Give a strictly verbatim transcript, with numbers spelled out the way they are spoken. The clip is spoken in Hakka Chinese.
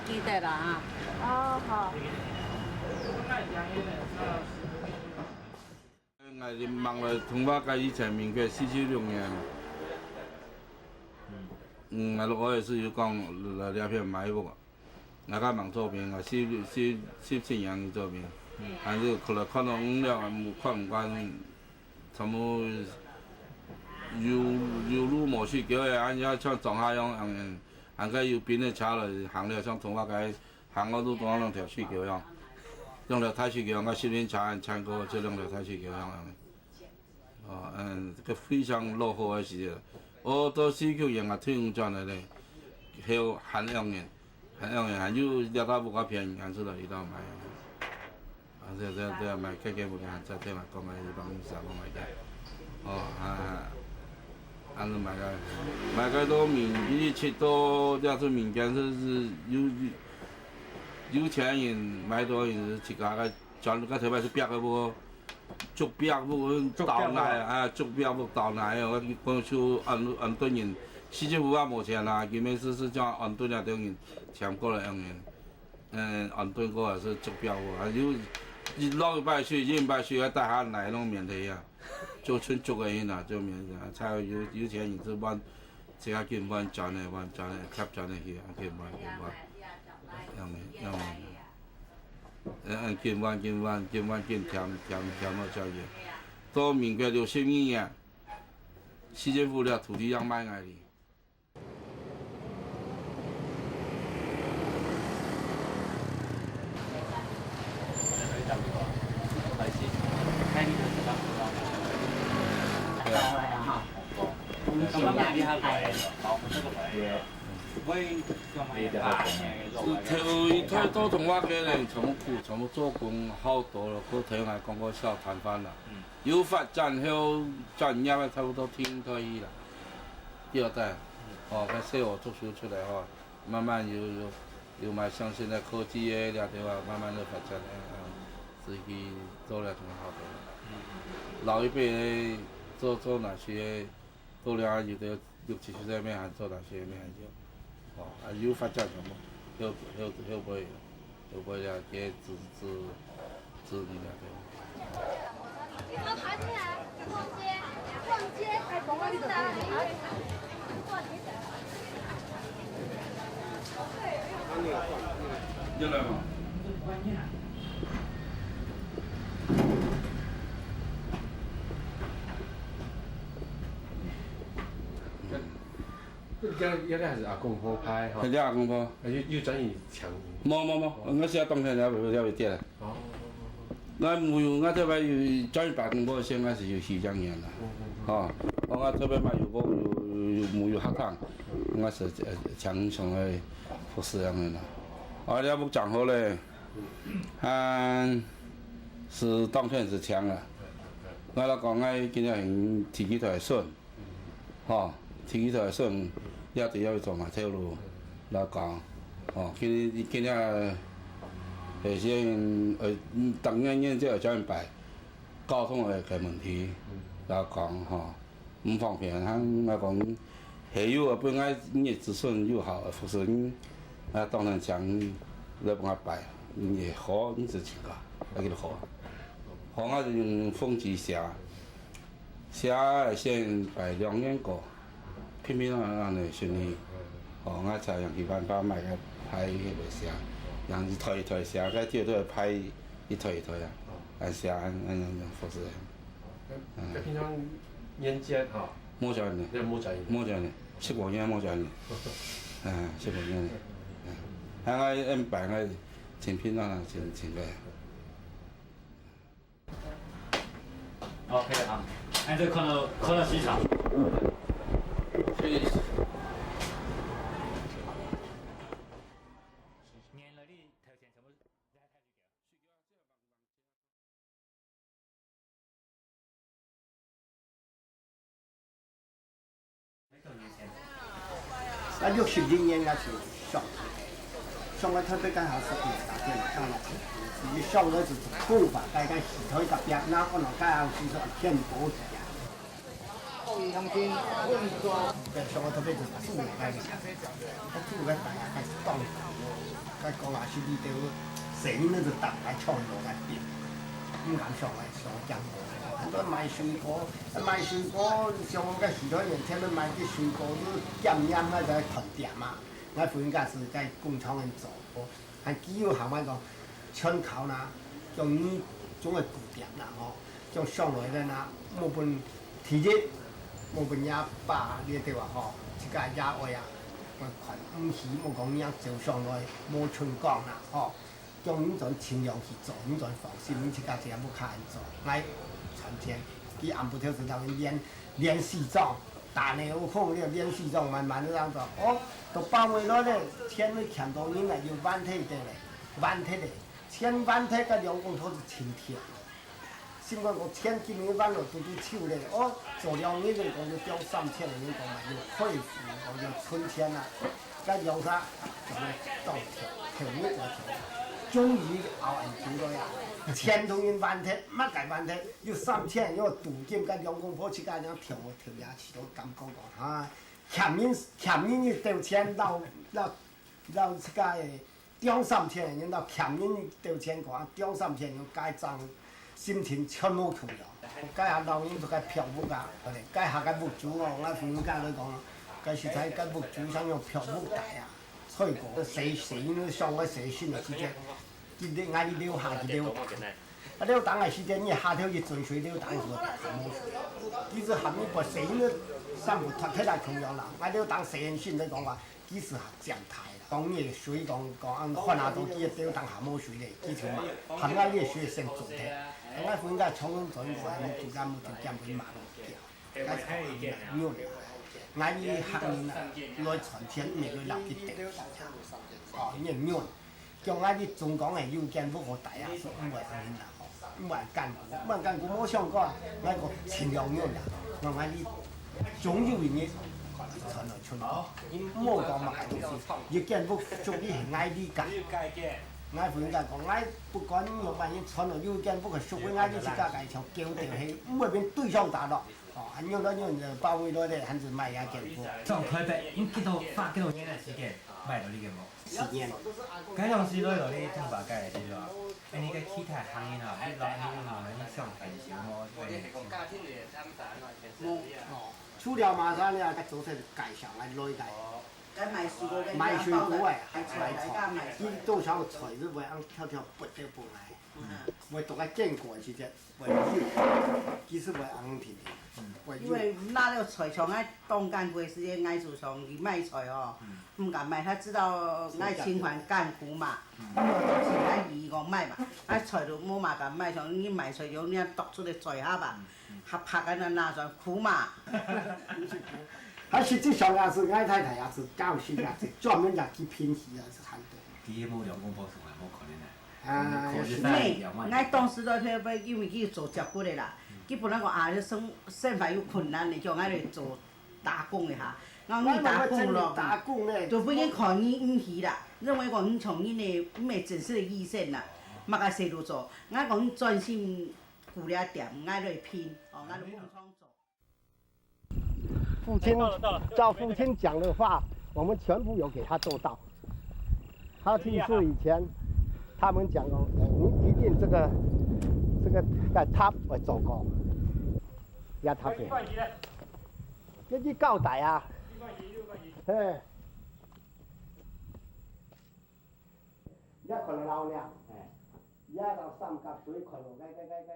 记得啦哈。哦，好。 𠊎問來通化街以前民國四十六年，嗯，𠊎老爸也是有講來這片買屋，𠊎較吂做兵，𠊎十、十、十七年去做兵，但是後來看到五了，看毋慣，全部有、有路無去，叫佢恁樣像莊下樣，恁樣，恁樣有兵个車來行了，像通化街 行到路中央兩條水溝樣，兩條大水溝樣，个十年前，前過就兩條大水溝樣。哦，嗯，个非常落後个時節。哦，到四九年啊，退伍轉來咧，後還兩年，還兩年，還有這搭屋个便宜，還是來這搭買。啊，這、這、這買，這个屋个，再聽下講个，一般啥个買个。哦，啊， 恁樣買个，買个到民，一直到這是民間，就是有、有、有錢人買到人自家个，全个頭擺是壁个屋，竹壁屋，竹壁屋。倒泥啊，竹壁屋倒泥哦，我講就恁、恁多人，市政府也無錢啊，佢們是、是將恁多那種人搶過來樣人。 嗯，恁多个也是竹壁屋，啊，有、一落一擺水，一擺水，啊，大下泥攏免得啊，就伸竹个人啊，就免得啊，才有、有錢人就換，自家緊換磚个，換磚个，疊磚个去啊，緊換、緊換，樣个、樣个，嗯，緊換、緊換、緊換、緊添、添、添落去个。到民國六十二年，市政府了土地也賣𠊎哩。 頭一代到通化街个人，全部苦，全部做工好多了，過頭來講个小攤販啦。 有發展後轉業个差不多停退去啦，對不對？哦，該細學讀書出來吼，慢慢有、有、有買像現在科技个這地方，慢慢个發展，嗯，自己做了很好的。老一輩个做、做哪些，做了有的六七十歲个還做哪些个，哦，啊，有發展什麼，後、後、後背。 有个呀，个子、子、子女啊，對。這个、這个還係阿公婆派吼。這个阿公婆。又、又轉去搶。無、無、無，𠊎係當天了，了，了，了。哦。𠊎無有，𠊎這擺有轉去阿公婆先，𠊎係有四十年啦。嗯，嗯，嗯。吼，𠊎、𠊎這擺嘛有屋，有、有、有、有學堂，𠊎係，呃，常常个服侍恁樣啦。啊，這屋正好咧，嗯，係當天係搶啦。𠊎來講，𠊎今日提起頭來算。 吼，提起頭來算，也得要做嘛，頭路來講，吼，今日、今日，有些人，呃，當然人就有這樣擺，交通个、个問題來講，吼，毋方便。還來講，還有啊，本來日子順又好，服侍人，啊，當然講來幫𠊎擺，也好，日子真好，那個好。好，𠊎就用風紀寫。 寫先擺兩年過，拼命恁樣順利。哦，𠊎才用希望把買个牌去來寫，用一台一台寫，該就都牌一台一台啊，恁寫恁恁樣樣服侍。該平常年節吼，無啥人呢，無啥人，無啥人，十五年無啥人，嗯，十五年，嗯，還愛恁擺个真拼命啊，真真个。 OK，好，那這看到、看到市場。啊，六十一年啊，就上，上个特別間好食个，打電話上來，就上个就做工吧，該个時代特別，那可能該行時代全部一樣。各位鄉親，上个特別就做个該个，做个大家開始當。該講啊，是你兜細人仔就逐擺搶落來拚，毋敢上來上江湖。很多賣水果，賣水果上个時代人，全部賣个水果都店面啊，在飯店啊，𠊎夫人家是在工廠人做，還幾有行話講，全靠啦，用你種个古店啦吼。 像上來个啦，無分第一，無分阿爸這兜啊吼，自家爺哀啊，𠊎看毋起，莫講人家走上來，無成功啦吼。像你轉盡量去做，你轉放心，你自家這屋下人做，𠊎賺錢。佢暗晡頭就同人練練西裝，打內務空練練西裝，慢慢仔樣做，哦，到包尾來咧，錢都欠到人來，又還忒个咧，還忒咧，錢還忒，該兩公婆就盡甜。 心肝講千金个萬落堵堵手咧，哦，做了你人講要中三千个人講嘛，有佩服，講要存錢啊，該兩儕就會當跳，跳你就跳，終於熬恁久了呀，錢同人還忒，乜个還忒，有三千，有鍍金，該兩公婆自家人跳，跳下去都感覺講，哈，欠人，欠人一兜錢，老，老，老自家个 中三千个人到欠人兜錢款，中三千人該張心情全無共樣。該下老人就該票屋啊，該下个屋主哦，𠊎夫人家來講，該實在該屋主像用票屋大啊，所以講細細人上个細心个時節，佢留，𠊎留下佢留下。啊，留下个時節，你下頭一陣水留下个時候，無水。其實下面把細人个衫褲脫忒來共樣啦，𠊎留下細人心來講啊， 其實還佔大啦。講你个水講，講恁看下到佢个表當下無水咧，佢就嘛，含𠊎个水先做忒。𠊎分人家衝人轉過來，目珠眼目珠尖分馬路叫，該係恁樣啦。𠊎个客人啊，來賺錢，毋係來留佢等。哦，你很遠。 像𠊎這中港个有間屋好大啊，所以毋會恁樣啦吼，毋會艱苦，毋會艱苦，無想過啊，𠊎講盡量用啦，𠊎𠊎這總有一日傳來傳去，毋好講麼个東西，一間屋屬於係𠊎這家。𠊎分人家講，𠊎不管用麼个傳來，有一間屋係屬於𠊎這自家个，像狗仔係毋會分對象打咯。哦，恁樣咯，恁樣就包圍落來，還是賣下間屋。從台北，你幾多花幾多年个時間買到這間屋？ 四年。該當時來到你通化街个時候啊，哎，你个其他行業啊，你老你老你想很久無？無，哦，除了馬上了，該做出介紹，該來个。該賣水果个，賣水果个，賣菜，佢都想菜，就會恁挑挑拔个本來，會做个堅果時節。 會有，其實會恁樣定定，會有。因為拿了菜場，𠊎當艱苦个時間，𠊎就上去賣菜哦，毋敢賣，他知道𠊎情況艱苦嘛，我就請他姨講賣嘛，啊菜都無嘛敢賣，像你賣菜有人家剁出个菜盒啊，還拍个那拿出來苦嘛。他實際上也是，𠊎太太也是教師，也是專門也去品析，也是很多。佢有無兩公婆從來無可能啊？ 啊，也是。妹，𠊎當時在台北，因為佢做接骨个啦，佢本來講啊，這生生活有困難个，叫𠊎來做打工个哈。𠊎講你打工咯，打工呢，就分人看你毋起啦，認為講你像人个毋係真實个醫生啦，麼个事都做。𠊎講你專心顧這店，𠊎來拼，哦，𠊎來工廠做。 父親，照父親講的話，我們全部有給他做到。他去世以前，他們講哦，呃，你一定這個，這個，該塔會做過，也塔的，這去交代啊，嘿，也可能老了，哎，也到三甲水可能該，該，該，該。